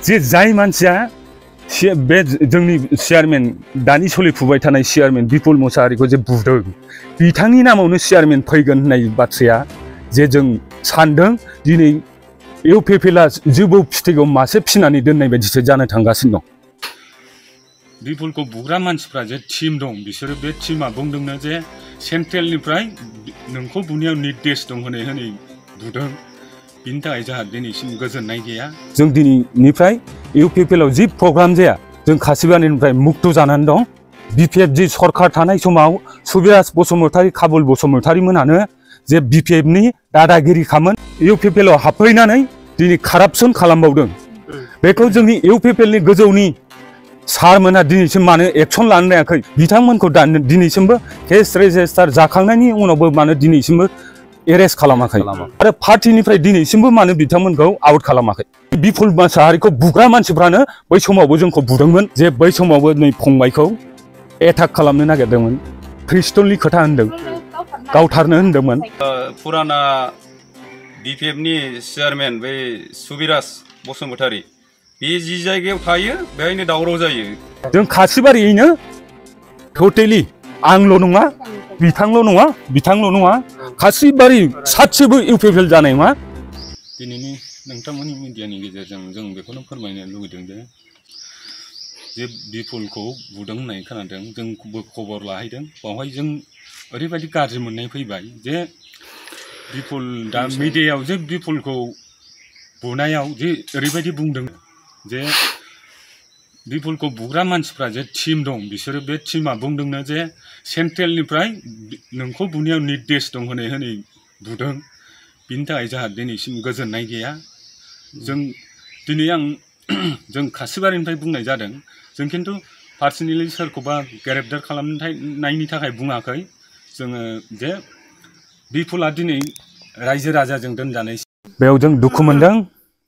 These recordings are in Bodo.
जे जाय मानसिया बे जोंनि चेयारमेन दानि सोलिफुबाय थानाय चेयारमेन बिपुल मुसाहारिखौ जे बुदों बिथांनि नामावनो चेयारमेन फैगोन होननाय बाथ्राया जे जों सानदों दिनै इउपिपिएलआ जिबौ फिथैखौ मासे फिनानै दोननाय बायदिसो जानो थांगासिनो दं। बिपुलखौ बुग्रा मानसिफ्रा जे टीम दं बिसोरो बे टीमा बुंदोंनो जे सेन्ट्रेलनिफ्राय नोंखौ बुनायाव निर्देश दं होनै बुदों बिनि थाखाय जोंहा दिनैसिम गोजोननाय गैया। जों दिनैनिफ्राय इउपिपिएलआव जि प्रग्राम जाया जों खासिबारिनिफ्राय मुक्त जानानै दं। बिपिएफ जि सरकार थानाय समाव सुबिराज बसुमतारी काबुल बसुमतारी मोनानो जे बिपिएफनि दादागिरि खामोन इउपिपिएलआव हाबफैनानै दिनै कारापसन खालामबावदों। बेखौ जोंनि इउपिपिएलनि गोजौनि सारमोना दिनैसिम मानो एक्सन लानो हायाखै बिथांमोनखौ दिनैसिमबो केस रेजिस्टार जाखांनायनि उनावबो मानो दिनैसिमबो एरेस्ट खालामाखै आरो पार्टीनिफ्राय दिनैसिमबो मानो बिथांमोनखौ आउट खालामाखै। बिपुल मुसाहारिखौ बुग्रा मानसिफ्रानो बै समावबो जोंखौ बुदोंमोन जे बै समावबो नै फंबायखौ एटाक खालामनो नागिरदोंमोन पिस्तलनि खोथा होनदों गावथारनो होनदोंमोन। फुराना बिपिएफनि चेयारमेन बै सुबिराज बसुमतारी बे जि जायगायाव थायो बेहायनो दावराव जायो। जों खासिबारियैनो टटेलि आंल' नङा बिथांल' नङा खासिबारि सासेबो इउपिपिएल जानाय नङा। दिनैनि नोंथांमोननि मिडियानि गेजेरजों जों बेखौनो फोरमायनो लुबैदों जे बिपुलखौ बुदों होननाय खोनादों जोंबो खबर लाहैदों बावहाय जों ओरैबायदि गाज्रि मोननाय फैबाय जे बिपुल दा मिडियायाव जे बिपुलखौ बुनायाव जे ओरैबायदि बुंदों जे बिपुलखौ बुग्रा मानसिफ्रा जे टीम दं बिसोरो बे टीमा बुंदोंनो जे सेन्ट्रेलनिफ्राय नोंखौ बुनायाव निर्देश दं होनै बुदों बिनि थाखाय जोंहा दिनैसिम गोजोननाय गैया। जों दिनै जों खासिबारिनिफ्राय बुंनाय जादों जों खिन्थु पार्सनेलि सोरखौबा ग्रेप्टार खालामनायनि थाखाय बुङाखै जोङो जे बिपुला दिनै रायजो राजाजों दोनजानाय बेयाव जों दुखु मोनदों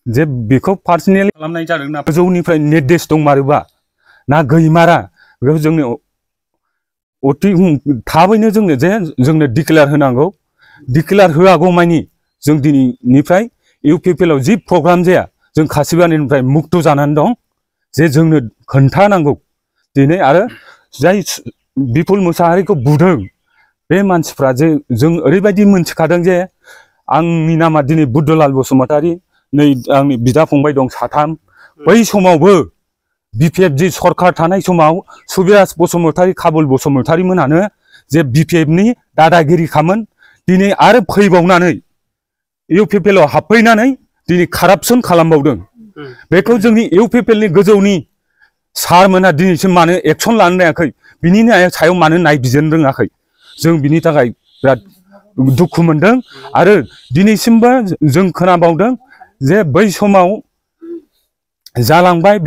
जे बेखौ पार्सनेलि खालामनाय जादों ना गोजौनिफ्राय निर्देश दंमारोबा ना गैमारा बेखौ जोंनो अति थाबैनो जोंनो डिक्लेयार होनांगौ। डिक्लेयार होआगौ मानि जों दिनैनिफ्राय इउपिपिएलआव जि प्रग्राम जाया जों खासिबारिनिफ्राय मुक्त जानानै दं जे जोंनो खोन्थानांगौ दिनै आरो जाय बिपुल मुसाहारिखौ बुदों बे मानसिफ्रा जे जों ओरैबायदि मोनथिखादों जे आंनि नामा दिनै बुद्धलाल बसुमतारी नै आंनि बिदा फंबाय दं साथाम बै समावबो बिपिएफ जि सरकार थानाय समाव सुबिराज बसुमतारी काबुल बसुमतारी मोनानो जे बिपिएफनि दादागिरि खामोन दिनै आरो फैबावनानै इउपिपिएलआव हाबफैनानै दिनै कारापसन खालामबावदों। बेखौ जोंनि इउपिपिएलनि गोजौनि सारमोना दिनैसिम मानो एक्सन लानो हायाखै बिनि सायाव मानो नायबिजिरनो रोङाखै जों बिनि थाखाय बिराद दुखु मोनदों आरो दिनैसिमबो जों खोनाबावदों जे बै समाव जालांबाय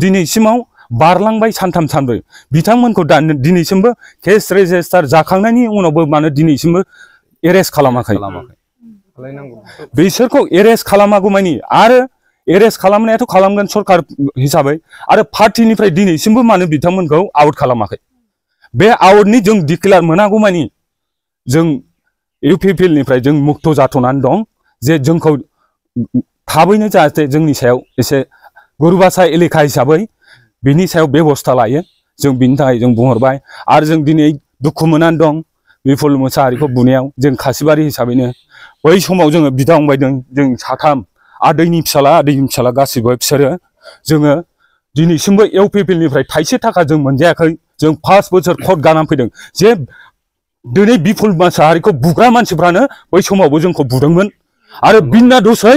दिनैसिमाव बारलांबाय सानथाम सानब्रै बिथांमोनखौ दिनैसिमबो केस रेजिस्टार जाखांनायनि उनावबो मानो दिनैसिमबो एरेस्ट खालामाखै बिसोरखौ एरेस्ट खालामागौमानि आरो एरेस्ट खालामनायाथ' खालामगोन सरकार हिसाबै आरो पार्टीनिफ्राय दिनैसिमबो मानो बिथांमोनखौ आउट खालामाखै बे आउटनि जों डिक्लेयार मोनागौमानि जों इउपिपिएलनिफ्राय जों मुक्त जाथ'नानै दं जे जोंखौ थाबैनो जाहाथे जोंनि सायाव एसे गुरुबासा एलेखा हिसाबै बिनि सायाव बेबस्था लायो जों बिनि थाखाय जों बुंहरबाय आरो जों दिनै दुखु मोननानै दं बिपुल मुसाहारिखौ बुनायाव जों खासिबारि हिसाबैनो बै समाव जोङो बिदा फंबाय जों साथाम आदैनि फिसाला गासिबो बिसोरो जोङो दिनैसिमबो इउपिपिएलनिफ्राय थाइसे थाखा जों मोनजायाखै जों 5 बोसोर कर्ट गानानै फैदों जे दिनै बिपुल मुसाहारिखौ बुग्रा मानसिफ्रानो बै समावबो जोंखौ बुदोंमोन आरो बिना दसै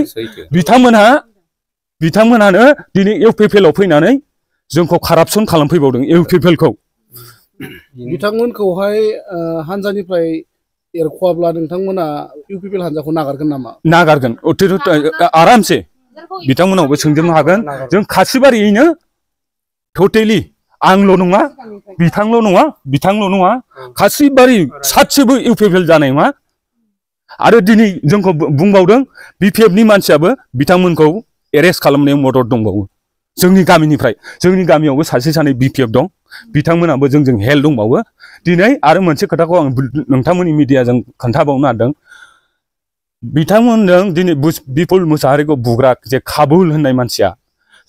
बिथांमोनानो दिनै इउपिपिएलआव फैनानै जोंखौ कारापसन खालामफैबावदों इउपिपिएलखौ बिथांमोनखौहाय हानजानिफ्राय एरख'वाब्ला नोंथांमोना इउपिपिएल हानजाखौ नागारगोन नामा? नागारगोन आरामसे बिथांमोनावबो सोंजोबनो हागोन जों खासिबारियैनो टटेलि आंल' नङा बिथांल' नङा खासिबारि सासेबो इउपिपिएल जानाय नङा आरो दिनै जोंखौ बुंबावदों बिपिएफनि मानसियाबो बिथांमोनखौ एरेस्ट खालामनायाव मदद दंबावो जोंनि गामिनिफ्राय जोंनि गामियावबो सासे सानै बिपिएफ दं बिथांमोनाबो जोंजों हेल्प दंबावो दिनै आरो मोनसे खोथाखौ आं नोंथांमोननि मिडियाजों खोन्थाबावनो नागिरदों बिथांमोनजों दिनै बिपुल मुसाहारिखौ बुग्रा जे काबुल होननाय मानसिया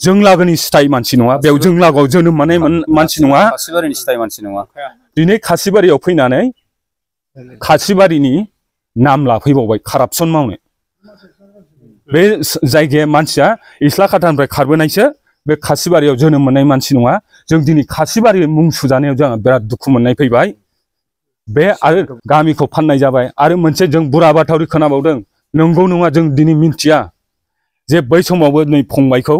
जों लागोनि सिथाय मानसि नङा बेयाव जों लागोआव जोनोम मोननाय मानसि नङा खासिबारिनि सिथाय मानसि नङा दिनै खासिबारियाव फैनानै खासिबारिनि नाम लाफैबावबाय कारापसन मावनो बे जायगाया मानसिया इस्ला खाथानिफ्राय खारबोनायसो बे खासिबारियाव जोनोम मोननाय मानसि नङा जों दिनै खासिबारि मुं सुजानायाव जोंहा बिराद दुखु मोननाय फैबाय बे आरो गामिखौ फाननाय जाबाय आरो मोनसे जों बुराबाथावरि खोनाबावदों नंगौ नङा जों दिनै मिन्थिया जे बै समावबो नै फंबायखौ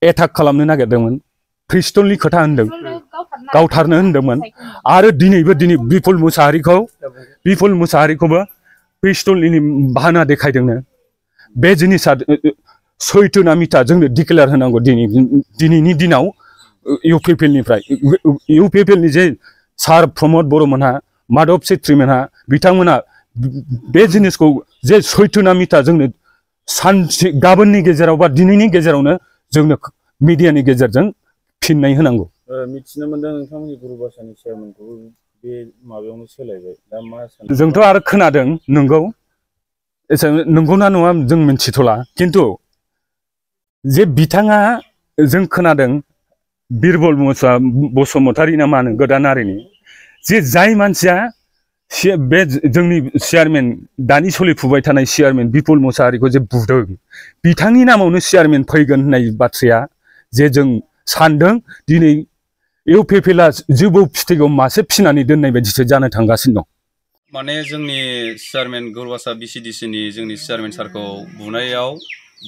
एटाक खालामनो नागिरदोंमोन पिस्तलनि खोथा होनदों गावथारनो होनदोंमोन आरो दिनैबो बिपुल मुसाहारिखौबो पिस्तलनि बाहाना देखायदोंनो बे जिनिसा सैथो ना मिथा जोंनो डिक्लेयार होनांगौ दिनैनि दिनाव इउपिपिएलनि जे सार प्रमद बर'मोनहा माधव छेत्रीमोनहा बिथांमोना बे जिनिसखौ जे सैथो ना मिथा जोंनो सानसे गाबोननि गेजेराव बा दिनैनि गेजेरावनो जोंनो मिडियानि गेजेरजों फिननाय होनांगौ मिथिनो मोनदों नोंथांमोननि गुरुबासानि चेयारमेनखौ बे माबायावनो सोलायबाय दा मा सानो जोंथ' आरो खोनादों नंगौ नंगौना नङा जों मिन्थिथ'ला खिन्थु जे बिथाङा जों खोनादों बिरबल बसुमतारी ना मा होनो गोदानारिनि जे जाय मानसिया बे जोंनि चेयारमेन दानि सोलिफुबाय थानाय चेयारमेन बिपुल मुसाहारिखौ जे बुदों बिथांनि नामावनो चेयारमेन फैगोन होननाय बाथ्राया जे जों सानदों दिनै इउपिपिएलआ जिबौ फिथैखौ मासे फिनानै दोननाय बायदिसो जानो थांगासिनो दं माने जोंनि चेयारमेन गुरुबासा बिसिडिसिनि जोंनि चेयारमेन सारखौ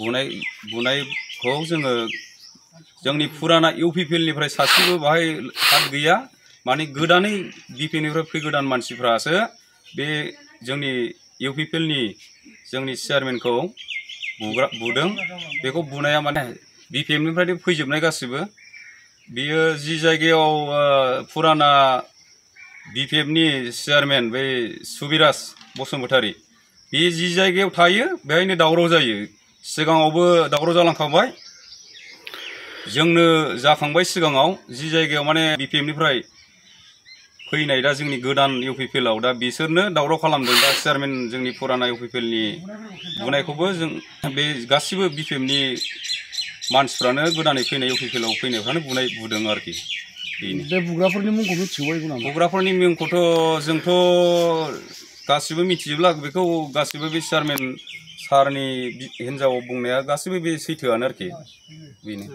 बुनायखौ जोङो जोंनि फुराना इउपिपिएलनिफ्राय सासेबो बाहाय हात गैया माने गोदानै बिपिएलनिफ्राय फैगोदान मानसिफ्रासो बे जोंनि इउपिपिएलनि जोंनि चेयारमेनखौ बुदों बेखौ बुनाया माने बिपिएलनिफ्राय फैजोबनाय गासिबो बियो जि जायगायाव फुराना बिपिएफनि चेयारमेन बै सुबिराज बसुमतारी बे जि जायगायाव थायो बेहायनो दावराव जायो सिगाङावबो दावराव जालांखांबाय जोंनो जाखांबाय सिगाङाव जि जायगायाव माने बिपिएफनिफ्राय फैनाय दा जोंनि गोदान इउपिपिएलआव दा बिसोरनो दावराव खालामदों दा चेयारमेन जोंनि फुराना इउपिपिएलनि बुनायखौबो जों बे गासिबो बिपिएफनि मानसिफ्रानो गोदानै फैनाय इउपिपिएलआव फैनायफ्रानो बुदों आरोखि बे बुग्राफोरनि मुंखौ मिथिगौ नामा बुग्राफोरनि मुंखौथ' जोंथ' गासिबो मिथिजोबला बेखौ गासिबो बे चेयारमेन सारनि हिन्जाव बुंनाया गासिबो बे सैथोआनो आरोखि बेनो